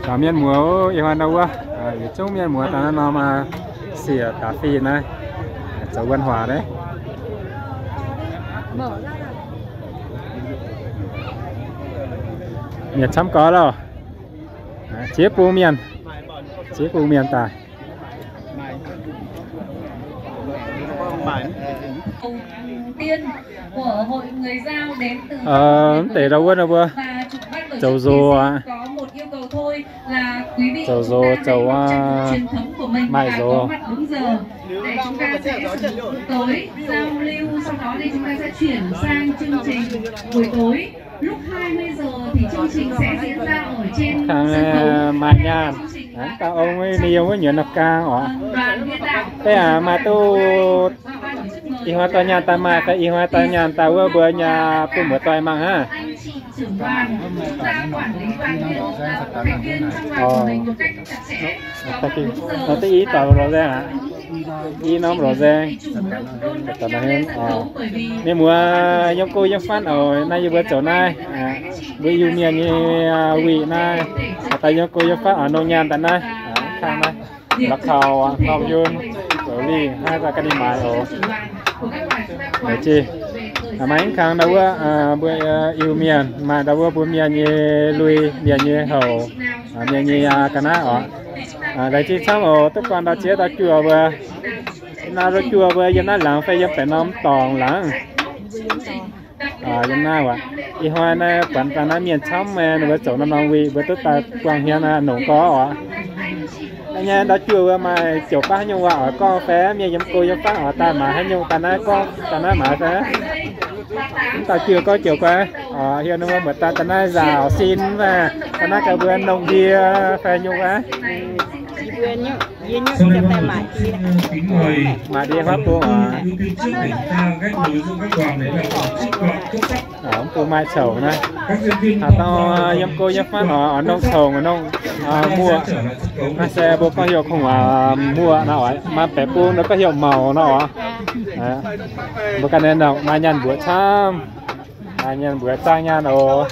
Caux mienh muoz, ih hnoi ndau wuov, yietc zungv mienh muoz daaih naaiv norm siec da'fih naaiv, zoux văn hóa naaiv. Mienh camv gau loh. Ziex bung mienh, ziex bung mienh daaih. Mv deix ndau wuov, ndau wuov zoux zoux, zoux zoux, zoux maaih zoux. Hnangv maaih nyaanh, mv baac ong ninh yiem wuov nyuoz nor gaang oc. Beiv maaih duqv ih hnoi dorh nyaanh daaih maaih fai ih hnoi dorh nyaanh daaih wuov mbuo nyei bun muoz-doic mangc hnangv. Nor duqv i dauh lorz nzaeng aqv. I norm lorz nzaeng. Mienh muoz yiem go yiem fatv oc, naaiv yie mbuo zoux naaiv, mbuo Iu-Mienh nyei wuic naaiv, daaih yiem go yiem fatv oc, nongh nyaanh daaih naaiv, kangv naaiv, la'kauh, norm yun, zoux lingh hnangv daaih ganh ninh maaiz oc. Maaih mv kangx ndau wuov mbuo Iu-Mienh, maaih ndau wuov mbuo mienh nyei lui, mienh nyei houc, mienh nyei ga'naaiv oc. Laengz zingh camv oc, duqv guanh ndau ziex ndau juoh mbuo. Naaiv ndau juoh mbuo yiem naaiv laangz fai yiem baeqc norm dorngx laangz? Yiem naaiv aqv. Ih hnoi naaiv buatc daaih naaiv mienh camv, ninh mbuo zoux norm-norm wuic, mbuo duqv daaih buangh hmien nongc gorx oc. Naaiv nyei ndau juoh wuov maaih ziouc baav haaix nyungc waac oix gorngv fai mienh yiem go yiem fatv oix daaih maaiz haaix nyungc daaih naaiv gorngv daaih naaiv maaiz fai? Mv dauh juoh gorngv ziouc guai, hiuv ninh mbuo muoz daaih daaih naaiv nzaaux sin fai daaih naaiv gauh mbuo nongh ndie fai nyungc fai? Maaih ndie huaav bung oc. Mv bung maaih congx naaiv. Haaix dauh yiem go yiem fatv oc, nongh congx nongh muoqc. Naaiv se mbuo gorngv heuc kungx muoqc nor oc, maaih baeqc bung nor gorngv heuc maux nor oc. Mbuo ganh naaiv nongc maaih nyaanh mbuoqc camv. Maaih nyaanh mbuoqc zaangh nyaanh oc.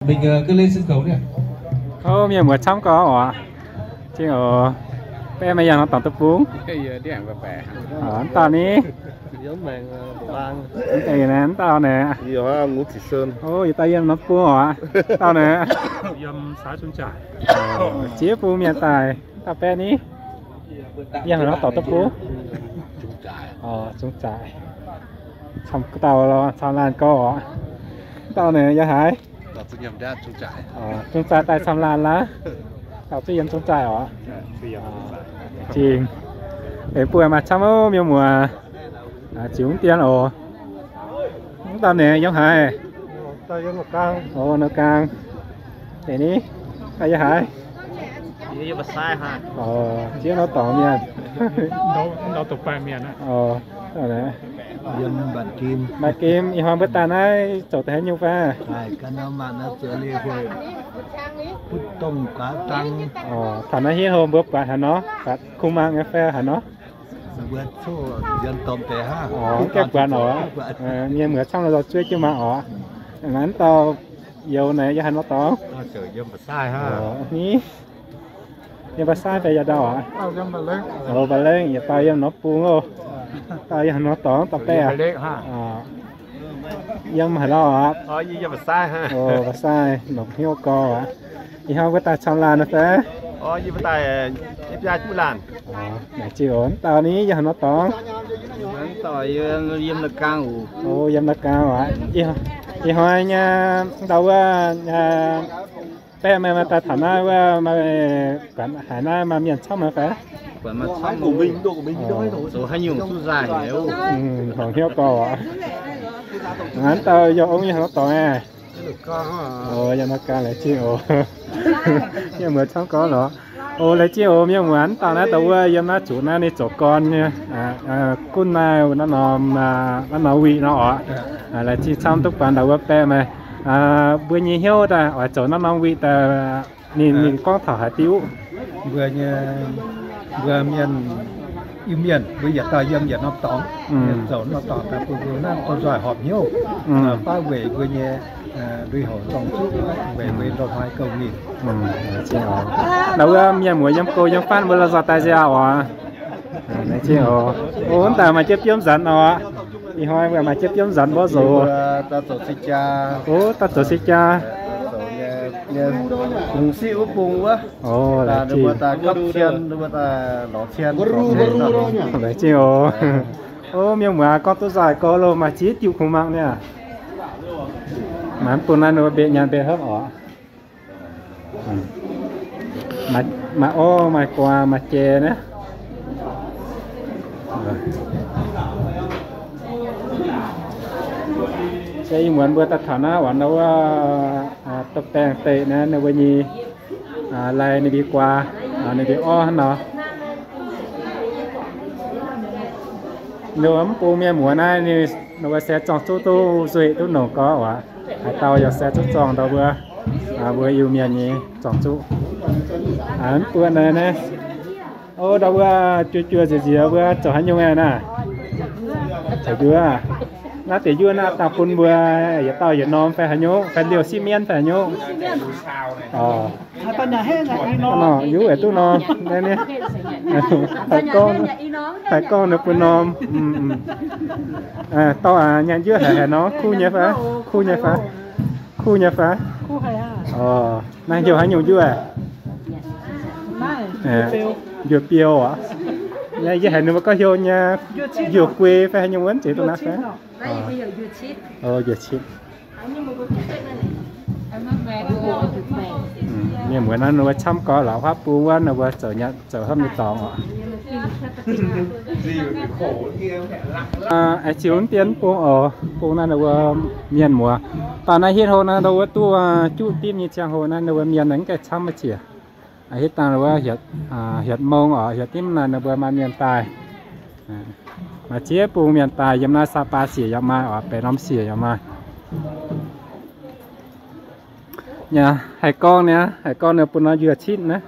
Mingh, ờ, cứ lên sân khấu đi. Ov, mienh muoz camv gorx oc. Jing oc. Baeqv maaih yangh nor dorngx duqv bung? Ov, mv dauh ni? Mv dauh naaic, mv dauh naaic. Ov, yietc dauh yiem nor bung oc. Dauh naaic. Ziex bung mienh daaih. Dauh baeqv ni? Yangh nor dorngx duqv bung? Ov, zungv zaaic. Camv dauh lorqc, camv laanh gorx oc. Dauh naaic yiem haaix? Zungv zaaic daaih camv laanh laaix? Dauh zuqc yiem zungv zaaic oc. Jing. Eix buo maaih camv ov, mienh muoz. Ziux mv dien oc. Mv dauh naaic yiem haaix? Ov, nor gaang. Deix ni? Dauh yiem haaix? Ov, ziex nor dorngx mienh. Ov, dauh naaic. Maaih gem, ih hnoi mbuo daaih naaiv zoux deix haaix nyungc fai? Ov, taux naaiv hiuv hov mbuo buatc haaix nor, buatc kungx mangc nyei fai haaix nor? Ov, mv gaengh buatc oc. Mienh muoz camv lorz zuov jienv mangc oc. Naaiv dauh youz naaic yiem haaix nor dorngx? Ni? Yiem Mbaa Saaiv fai yaac ndau aqv? Ov, Mbaa Lengh, yietc dauh yiem nor bung oc. Dauh yiem haaix nor dorngx, dauh baeqv aqv? Yiem haaix lauh aqv? Yiem Mbaa Sai. Mbaa Sai, longc hnyouv gorx aqv. Ih hnoi mbuo daaih camv laanh nor fai? Laengz zingh oc. Dauh ni yiem haaix nor dorngx? Yiem La'gaang oc. Ih hnoi nyei ndau wuov, baeqv meih maaih daaih taux naaiv wuov, maaih guaatc haic naaiv maaih mienh camv meih fai? Longc hnyouv gorx aqv. Naaiv dauh yiem ong yiem haaix nor dorngx aqv? Yiem La'gaang, laengz zingh oc. Mienh muoz camv gorngv lorqc. Oc, laengz zingh oc mienh muoz. Naaiv dauh naaiv dauh wuov yiem naaiv zuqc naaiv ninh zoux gorn nyei, gunv naaiv naaiv norm, naaiv norm wic nor oc. Laengz zingh camv duqv buatc dauh wuov baeqv meih. Mbuo nyei hnyouv daaih oix zoux naaiv norm wic daaih, ninh, ninh gorngv taux haaix diuc? Mbuo nyei, mbuo mienh, Iu-Mienh mbuo yietc dauh yiem yietc norm dorngx, zoux norm dorngx daaih bun mbuo naaiv dorh nzoih horpc hnyouv, baav weic mbuo nyei lui-houx zorng zuqv, weic mbuo ndongc haaix gouv mingh. Ndau wuov mienh muoz yiem go yiem fatv mbuo la'nzoih daaih nziaauc oc. Laengz zingh oc. Oc, mv daaih maaih jienv biomv nzanc oc. Ih hnoi maaih jienv biomv nzanc mborqv nzox. Oc, daaih zoux se jaa. Oc, laengz zingh oc. Oc, mienh muoz gorngv duqv nzaaih gorx loh, maaih ziex diuh kungx mangc niaa. Mv bung naaiv ninh mbuo mbenc nyaanh mbenc hopv oc. Maaih orv, maaih guaa, maaih jai naaiv. Se ih muonz mbuo daaih taux naaiv oc, wuov da'baengh deic naaiv ninh mbuo nyei lai ninh mbuo guaa, ninh mbuo orv hnangv nor. Ninh mbuo mv bung mienh muoz naaiv ninh mbuo se zorng zuqv duqv nzuih duqv nongc gorx oc. Haaix dauh yaac se zuqv zorng ndau mbuo, mbuo Iu-Mienh nyei zorng zuqv. Mv bung naaiv, o, ndau mbuo juoz juoz nziex nziex mbuo zoux haaix nyungc aqv naaiv? Zoux njuov. Naaiv deix njuov naaiv dangh bun mbuo yietc dauh yietc norm fai haaix nyungc, fai liouh sipv mienv fai haaix nyungc? Nor, yie weic duqv norm. Daaih gorngv ninh bun norm. Dorh nyanc njuov haic haic nor, kuv nyei fai? Kuv nyei fai? Kuv nyei fai? Naaiv heuc haaix nyungc njuov? Njuov biou aqv. Yie haiz ninh mbuo gorngv heuc nyei njuov guei fai haaix nyungc wuov, zeiz dongh naaiv fai? Njuov citv. Mienh muoz naaiv ninh mbuo camv gorx lorqc, huaav bung wuov ninh mbuo zoux nyanc zoux hopv nyei dorngx oc. Aengx ziux mv dien mv bung oc, bung naaiv ninh mbuo mienh muoz. Daaih naaiv hitv hlo naaiv ndau wuov duqv juqv dimv nyei ziangh hoc naaiv ninh mbuo mienh mv gaengh camv maiv ziex. Hitv dangh wuov hietc mong oc, hietv dimv naaiv ninh mbuo maaih mienh daaih. Maaih ziex bung mienh daaih, yiem naaiv Saav Baa siec yaac maaih oc, benx norm siec yaac maaih. Haih gorngv niaa, haih gorngv ninh bun norm njuov citv naaiv.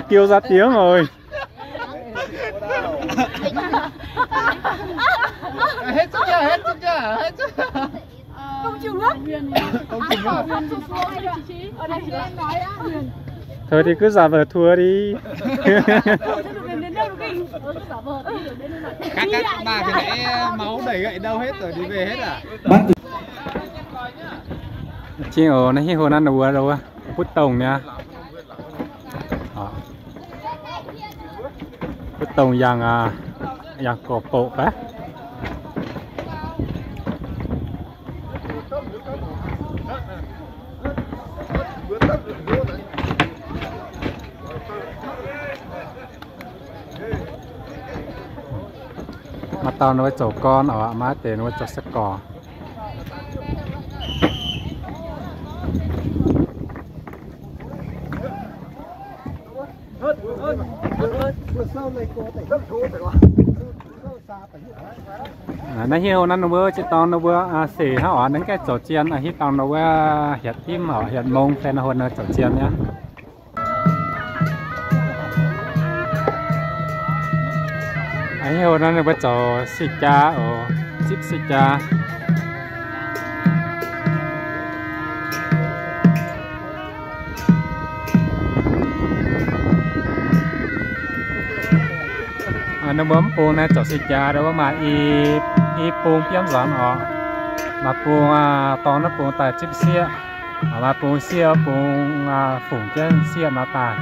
Kiêu ra tiếng rồi. Hết sức chưa? Hết sức chưa? Hết sức. Không chịu nước. Không chịu nước. Thôi thì cứ giả vờ thua đi. Các, các bạn thì lại máu đẩy gậy đâu hết rồi, đi về hết à? Cing oc, naaiv hiuv hlo naaiv ninh mbuo butv dongh niaa. Butv dongh yangh, yangh gorx-boqv fai. Maaih dauh ninh mbuo zoux gorn oc, maaih deix ninh mbuo zoux sai-gorx. Naaiv hiuv hlo naaiv ninh mbuo jiex dorngx ninh mbuo sic hnangv oc, ninh gaengh zoux zien, hiuv dorngx ninh mbuo hietc dimv oc, hietc mong fai ninh mbuo zoux zien nyei. Hiuv hlo naaiv ninh mbuo zoux si-jaa oc, zipv si-jaa. Ninh mbuo mv bung naaiv zoux si-jaa, ninh mbuo maaih i, i bung biomv nzuonx oc. Maaih bung dorng naaiv bung daaih zipv sieqv, maaih bung sieqv bung fungc jienv sieqv nor daaih.